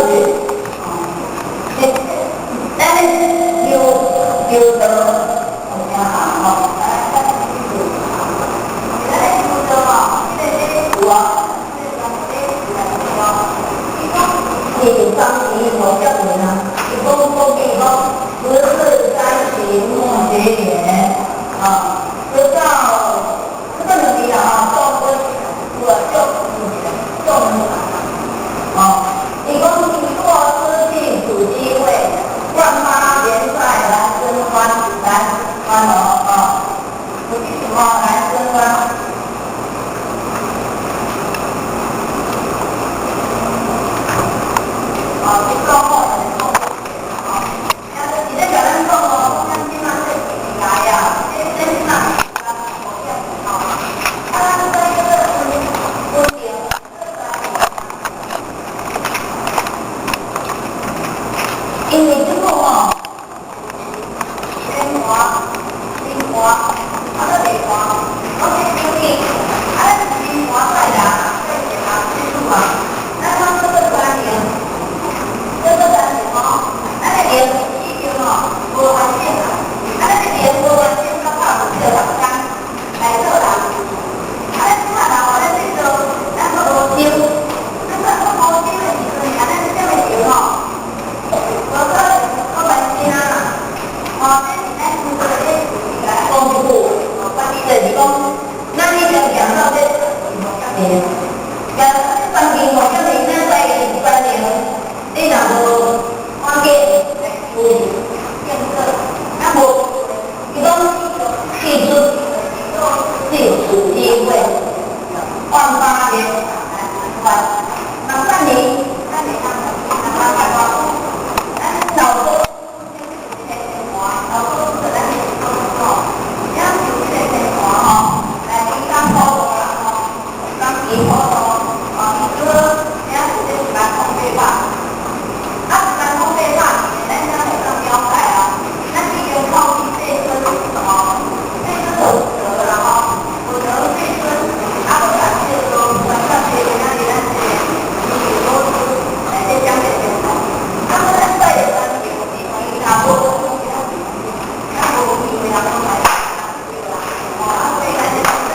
哦，咱溜溜道有聽吼，咱咱溜道吼，這個有啊，這個這個伊講是當時某教年啊，伊講講伊講十世三行莫學緣啊，直到這個兩年啊，到我我就就哦，伊講你若失去此機會，萬八元帥難生歡，難歡哦啊，不是什麼難生歡。哦，你講好，哦，啊，是咧共咱講哦，咱這馬這時代啊，這這這馬吼，啊，咱所以叫做穩定。因為這個吼，天華、金華，啊，閣地華，攏咧處理，啊，咱金華在人，在人接觸啊，咱攏叫做專營，叫做專營吼，咱的營已經吼無完整啊，啊，咱的營無完整，才拍入這個人間來做人。啊，咱這馬人哦，咱這做，咱閣無修，咱閣無修的時陣，啊，咱這個營吼，無可能閣完成啊！哦，這是咱工作的這來講一句，哦，關鍵就是講，咱已經行到這五年，行到這關鍵5年，咱在關鍵，你若無趕緊來處理建設，咱無，伊講記住，記住機會，萬八年難關，那半年，咱會當咱當偌久，咱老祖老祖做咱的祖吼，咱就這個天華吼，來頂當普渡啦吼，當祈普渡，哦，伊說遐是這1万零八百，啊，1万零八百，咱才會當了解啊，咱已經靠近這尊吼，這尊佛啦吼，佛陀這尊，啊，閣甲這個觀察這個咱的咱這個老師來這講的清楚，啊，閣咱對的關係，伊講伊若無，咱無機會通來哦，啊，所以咱就咱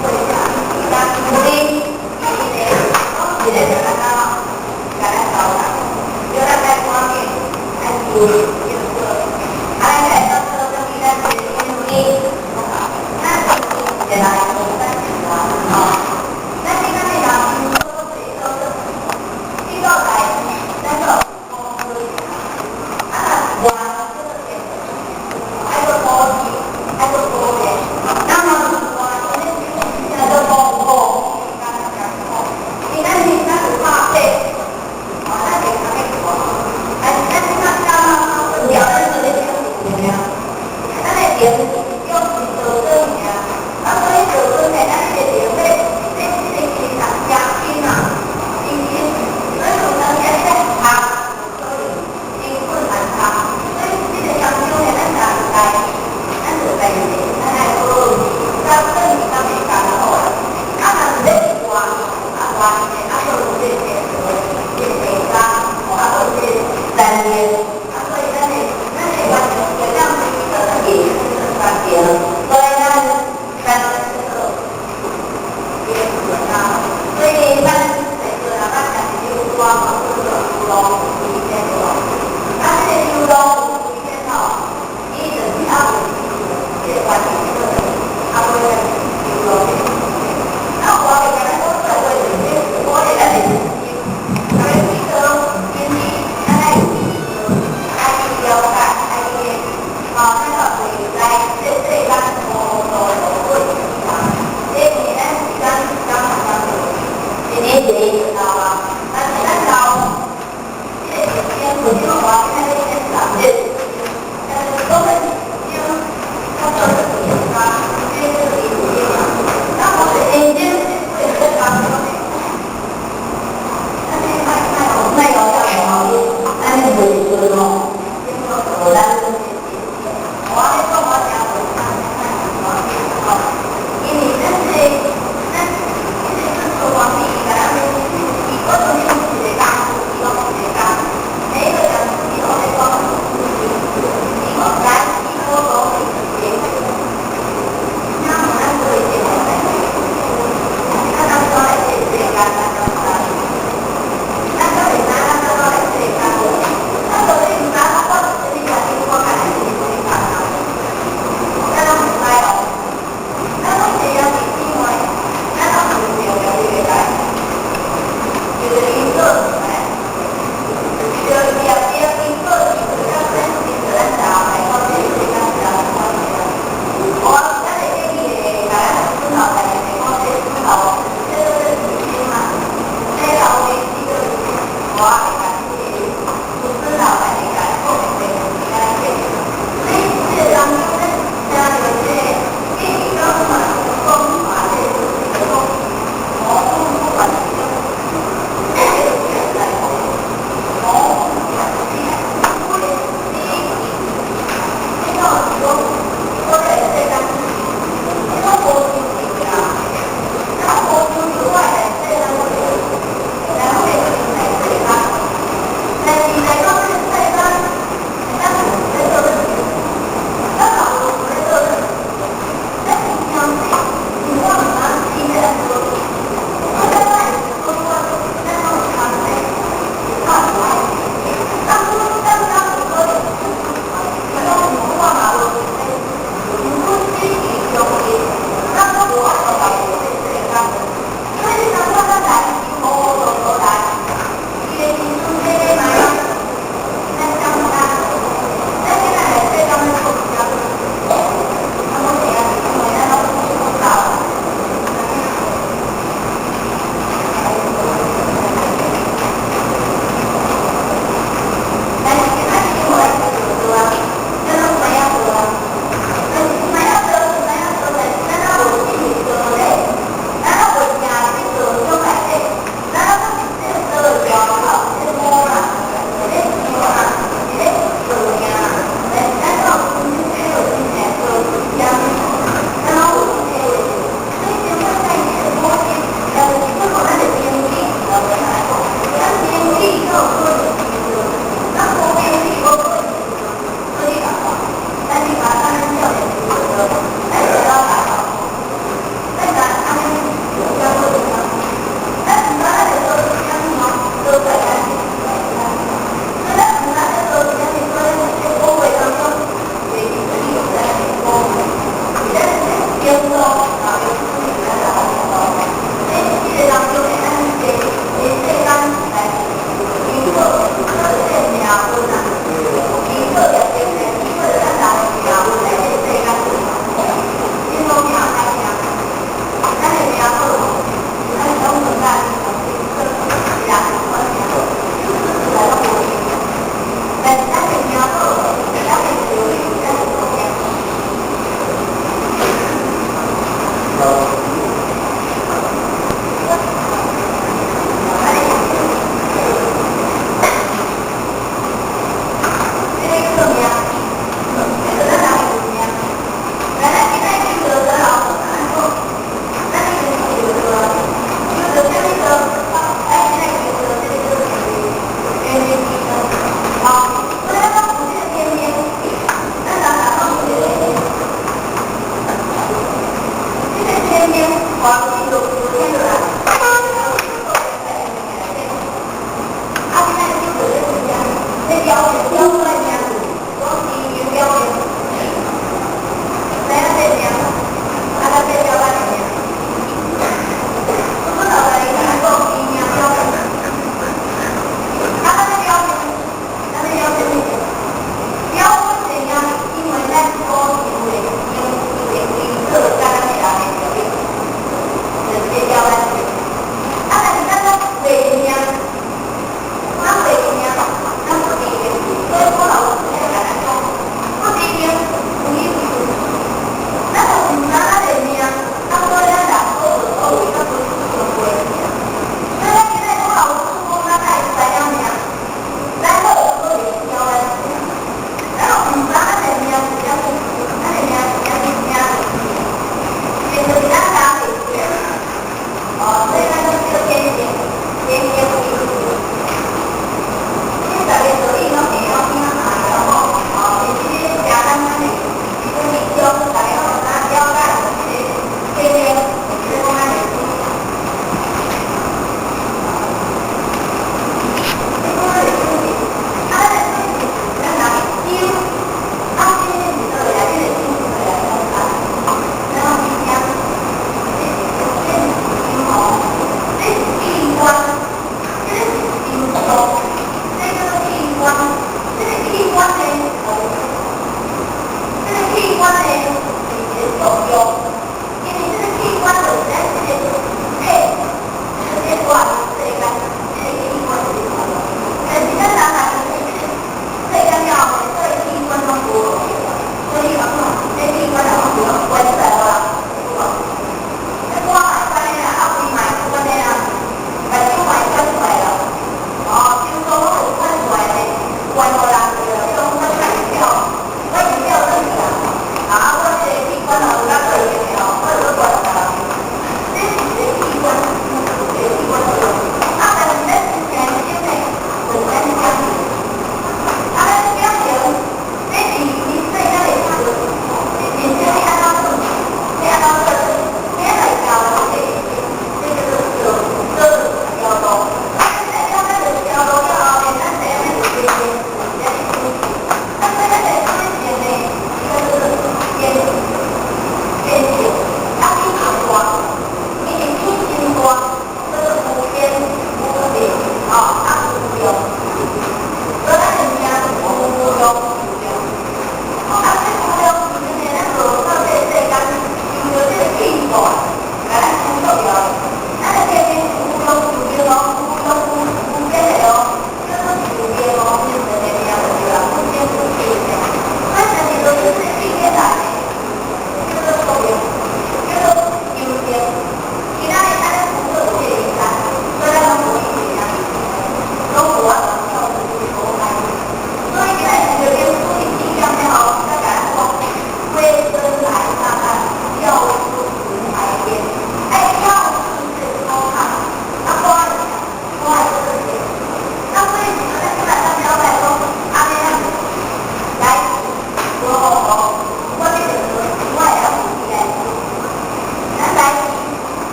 做一下，咱努力，伊個攏是咧共咱共咱交代，叫咱愛趕緊愛注意應做，啊，咱會當做啥物？咱這個努力，咱一來咱一吼，咱這個人做做這個來，咱個啊，若外愛閣保持，愛閣保練，咱若是外，咱這保護，因咱是咱有拍拼，哦，咱會較欲大，但是咱這馬加了，咱做咧搶物件，咱的靈用是做轉爾，啊，所以做轉的，咱這個靈欲欲這個精啊，加深啊，真深，所以有當時愛學，所以真困難學，所以這個當中呢，咱就來，咱就來咱愛好，咱轉去較袂艱苦啦。啊，若是欲活，啊活呢，啊，閣有這個這個地家，哦，啊，閣有這個三年，啊，所以咱的完全會當做轉變，所以咱咱做啊，所以咱在做啊，咱家己有歌嘛，叫做游龍歸天咯。啊，這個游龍歸天吼，伊就是啊有這個關係，叫做啊，尾游龍。啊，我會共咱講出來話，就是我會咱的心，逐个記得，因為咱愛愛去了解，愛去吼，咱到未來這世間無路路過啊，這是咱時間時間慢慢過，一年一年就老啊，但是咱老，這個時間有這個話，咱咧先上這，但是講咱時間較做這個啊，這個是有啊，咱無是認真為了幫助。咱這賣賣賣搞啥吼？咱袂做吼，無咱我咧講我聽無，吼，因為咱這咱這個皇帝共咱看進度聽落來，啊，現在就這個物件，這標明標出來名字，講是標明，知影這名，啊，咱這標咱的名。我老來伊講伊名標明，啊，咱這標明，咱這標啥物？標阮的名，因為咱所有的因為歸做咱的人的標明。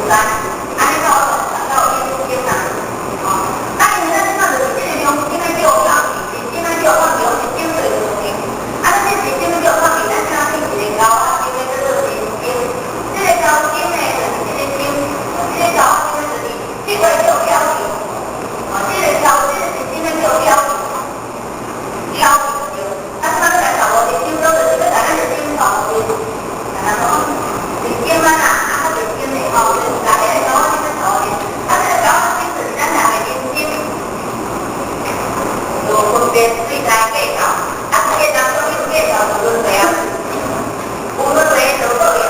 力，按呢才有達到耶穌經啦。吼，啊，因為咱這擺就是這个良心仔叫放棄，真仔叫放棄，是針對良心。啊，咱這是針叫放棄，咱才變一个高仔精的叫做人精。這个高精呢，就是這個精，這個高精就是這個叫了義。哦，這個高，這個是真仔叫了義，了義對。啊，這擺閣來頭路人生，就是欲來咱人生頭路，安怎講？人生啊啦，啊，較人生的吼，就是來彼個高仔精頭路。啊，這個高仔精就是咱人的人生，有分別對待計較。啊，這個當中有計較就輪迴啊，有輪迴就報應。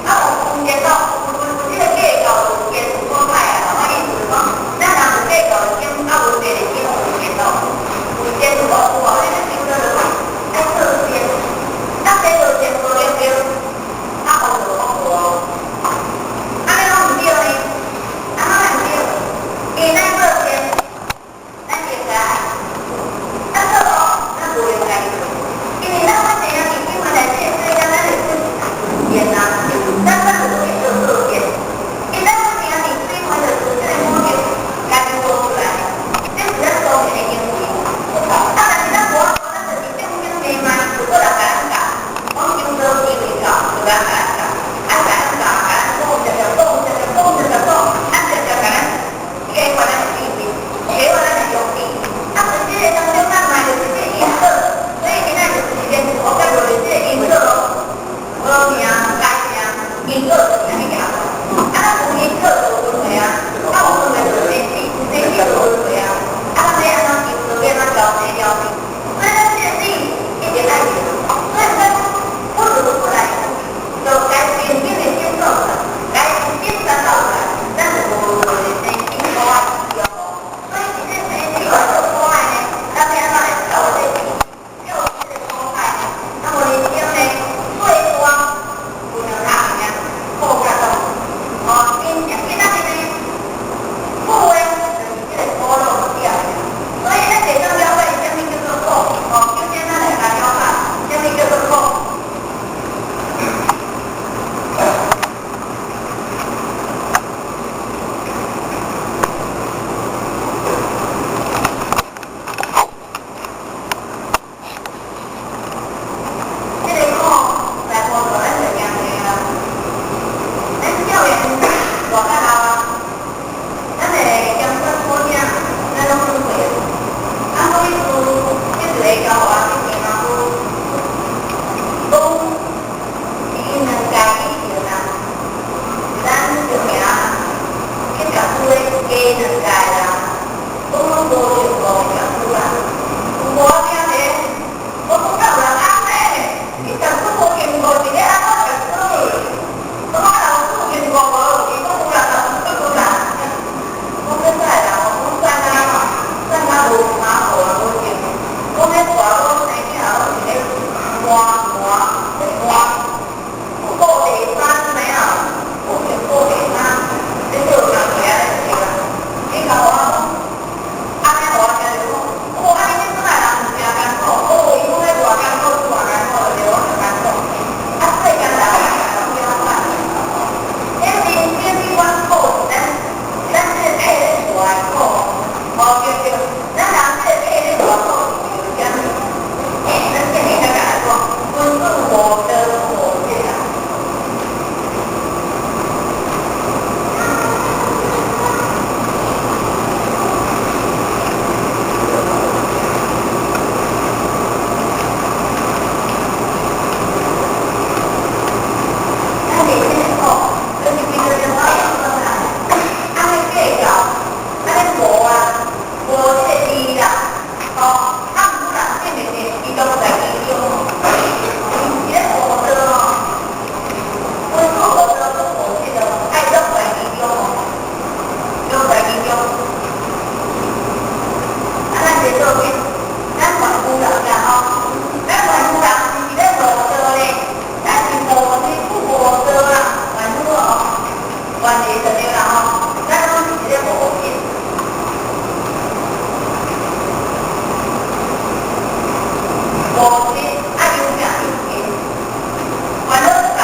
啊，有分別到有這個計較就有緣有苦海啊。我意思是講，咱人有計較的心，啊，分別的心有見到，有見有無有無？你咧修做落來，愛做善，啊，這做善無了了，啊，惡就惡報。按呢攏毋對呢？按怎會毋對？因為咱做善，咱應該；啊，做惡，咱無應該。因為咱反正啊，佇生活內底世間，咱會出善啊，咱咱就會做做善。因為咱反正啊，佇水門就出這個五業，家己無出來，這是咱當然的行為。啊，但是咱無法度，咱就是正經迷茫，就閣人共咱教，講修道思維教，就人共咱教，啊，共咱教，共咱講，常常講，常常講，常常講，啊，常常共咱啟發咱的智慧，啟發咱的良知。啊，在這個當中，咱嘛就是這個因果，所以今仔就是連我甲落這個因果咯，無命該命，因果就是按呢行。啊，咱有因果就有輪迴啊，啊有輪迴就生死，生死就有輪迴啊。啊，咱欲按怎修道，欲按怎交生了死？所以咱這個死一定愛去。所以咱不如不來，就該正經的心做出來，該精神做出來，咱就無輪迴生死苦海之中。所以，這個生死來做苦海呢，咱欲按怎來跳這個跳這個苦海呢？啊，無人生呢，最大有兩大物件，苦佮樂。哦，真正今仔日呢，苦的就是這個苦樂點。所以，咱會當了解啥物叫做苦。哦，首先咱來來了解啥物叫做苦。這個苦來幫助咱就行過啊。咱少年大甲老啊，咱的鹹酸苦拑，咱攏拄過啊。啊，所以有這一個交我這邊啊，講伊2屆以前啊，咱就行去讀書的加2屆啦，講攏無成功的讀書啦。有無聽者？我講敢有人翁咧？伊讀書無經過一個按怎讀書？講我老師經過無？伊講有啦，老師有啦。講實在啦，我講算啊吼，算啊無馬虎啊，無成。講彼大攏生囝攏是咧磨磨磨，顧第三知影無？有顧第三，你做工課啊咧對啦。你共我講，按呢予我聽著講，哦，按呢這陣人有誠艱苦，哦，伊講彼偌艱苦，偌艱苦，對，我就艱苦。啊，世間人攏了解。咱人生這款苦是咱咱這個體咧帶的苦，哦對對，咱人這個體咧帶苦是為啥物？咱聖經才共咱講，君子無道無德啊。咱內心的苦，就是為著另外一種啦，按呢計較，按呢無啊，無這個利啦，吼，啊，毋過人性命的伊都在其中哦，伊咧無道吼，君子無道不無德哦，愛樂在其中哦，樂在其中。啊，咱這做緊，咱凡夫人啦吼，咱凡夫人是咧無道咧，咱是無是不無道啦，凡夫哦，原理就對啦吼，咱攏是咧無見。無見啊，有影有見，煩惱感。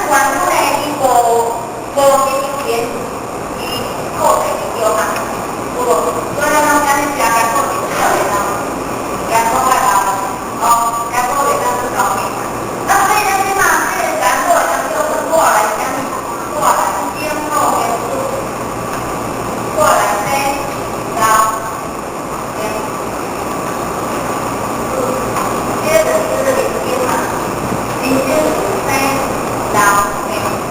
原本呢，伊無結之前，伊靠地對嘛，有無？所以咱攏按呢食艱苦就少年咯，艱苦愛老，哦，艱苦會當去高興嘛。啊，所以咱這馬這個艱苦會當叫做過來啥物？過來生老病死，過來生老病死，這個就是叫做人生嘛。人生有生老病死。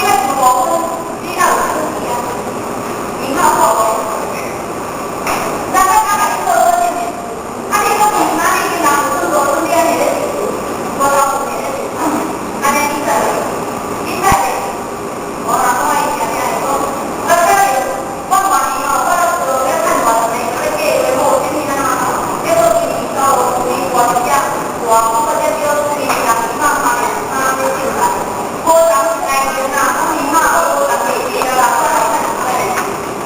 你欲受五分，你哪有手氣啊？明好好無？咱欲較共你做好這件事，啊！你講伊媽，你已經人有孫無孫，你按呢咧受，無頭有面咧受，按呢你做袂？你做袂？無人講伊定定會講，啊！假如我問伊吼，我咧做咧趁偌濟，咧計劃好，啥物安怎吼？結果今年到有年偌一只，大講個遮少，伊人起碼三兩三咧種來，無人來用啦，講伊媽我無人會記啊啦，我來趁來。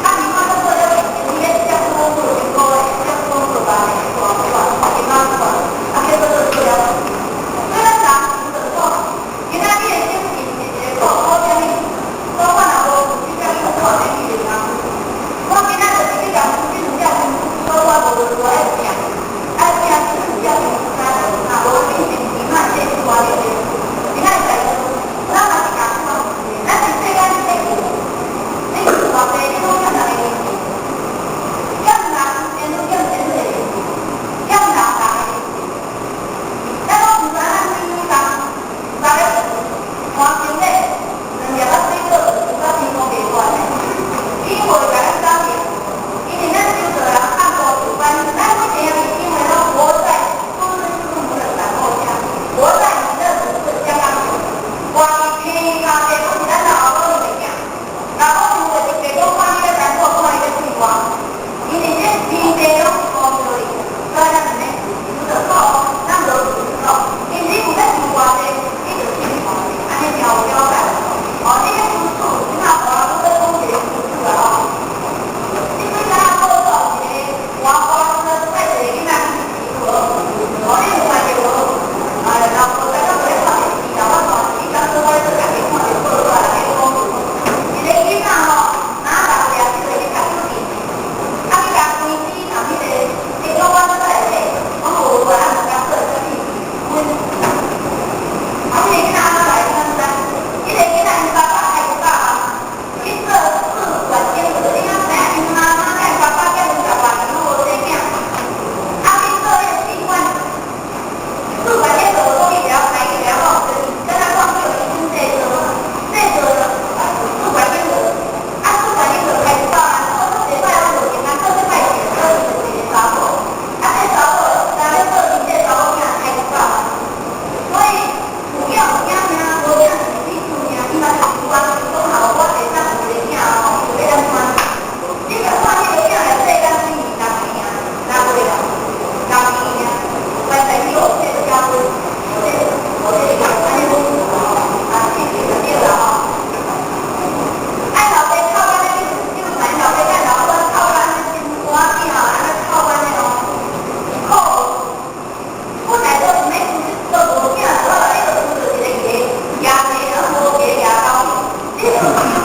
啊，伊媽都做了，伊咧接工作一個月，接工作萬的，大大，伊媽做，啊，結果做做了。所以咱人就講，今仔日的精神是一個苦，苦啥物？苦我若無這只苦，我免去認啊。我今仔就是去共這兩只辛苦，所以我無無愛拼，愛拼這兩只辛苦才無，若無變成起碼這一寡了。今仔日咱嘛是共款，咱是世間的世你是偌濟，你攏欠人的人情，欠人先攏欠先的人情，欠人人的人情。咱攏毋知咱每工三个換心咧，兩粒仔水果就到天空袂懸的，伊無會共咱走去，因為咱修做人按部就班，咱每一個人因為攏活在諸師父母的感受下，活在你的祖父的香港，活佇天跤地，攏是咱老母的囝，老母想袂一個講看你咧艱苦，看你咧退活，因為這天地攏是公道的，所以咱毋免受着苦，咱無受苦，因為你有咧受偌濟，你就進偌濟，按呢聽有了解無？哦，你咧出厝，這馬我攏咧講一個出厝啊吼。你對咱報告一個外國帶一個囡仔去飼無？哦，你有看著無？哎，老婆大家無咧看電視啦，我看伊當初我咧做家己看著報紙來講，一個囡仔吼，拿6歲7歲去讀書去，啊去共關機共彼個，結果我出來底，我無無啊，毋敢做啥物阮，啊，彼個囡仔按怎來？你敢知？彼個囡仔𪜶爸爸開100萬，去做試管嬰兒，你敢知影？𪜶媽媽佮𪜶爸爸結婚10外年攏無生囝，啊去做彼個試管，試管嬰兒講伊會曉開，伊會曉講，就是敢若講叫醫生製造嘛，製造啊試管嬰兒，啊試管嬰兒開100萬，做足濟擺攏無成功，做這擺成，做就是一個查某，啊這查某，若欲做生這查某囝開100萬，所以有囝有囝命，無囝就是彼此命，伊嘛是有關，講好我下當有一個囝吼，伊就欲按怎？你著看彼個囝來世間幾年6年啊，6月啊，6年啊，完成以後這個結婚，無這無這個按呢講吼，啊，這個就對啦吼。愛老爸哭按呢，你有看老爸甲老母哭按呢真歡喜吼，按呢哭按呢哦，苦。本來都毋免都無囝，我來你就拄著一個伊個爺爺，無個爺高，你就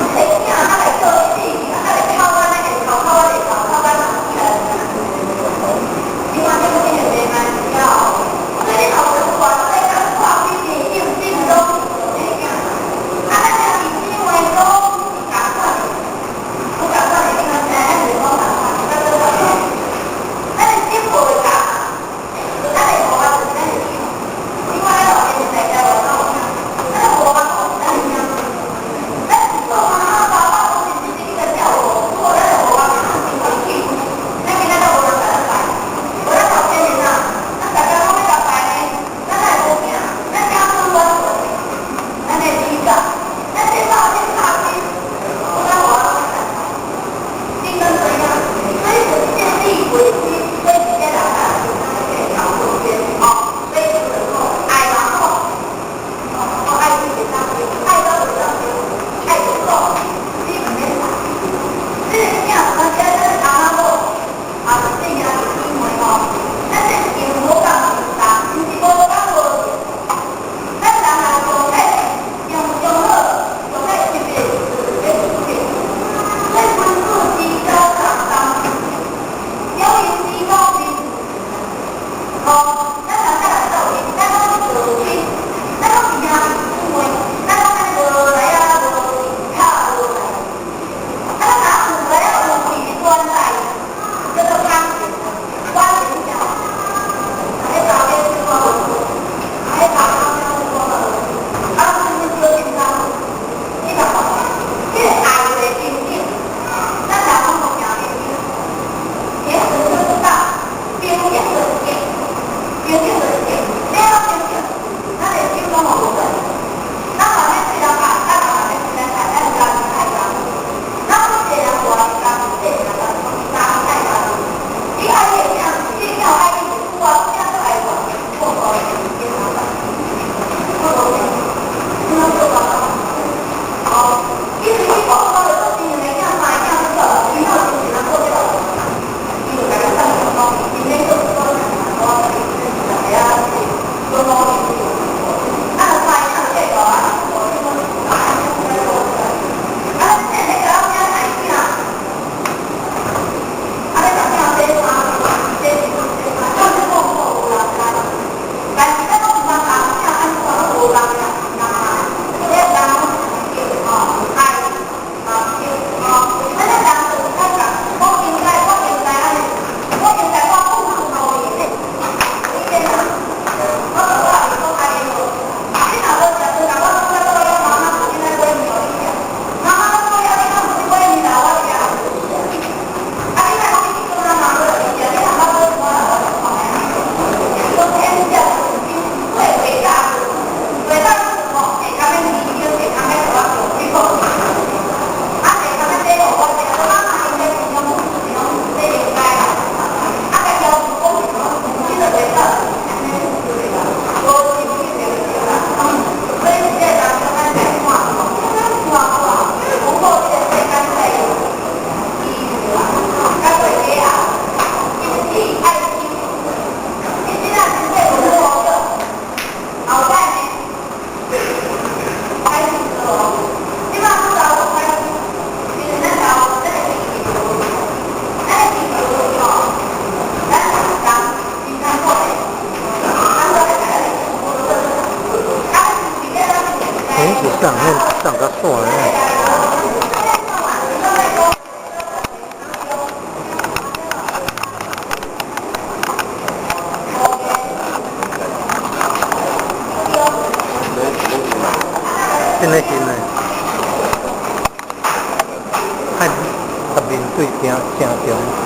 水誠誠長。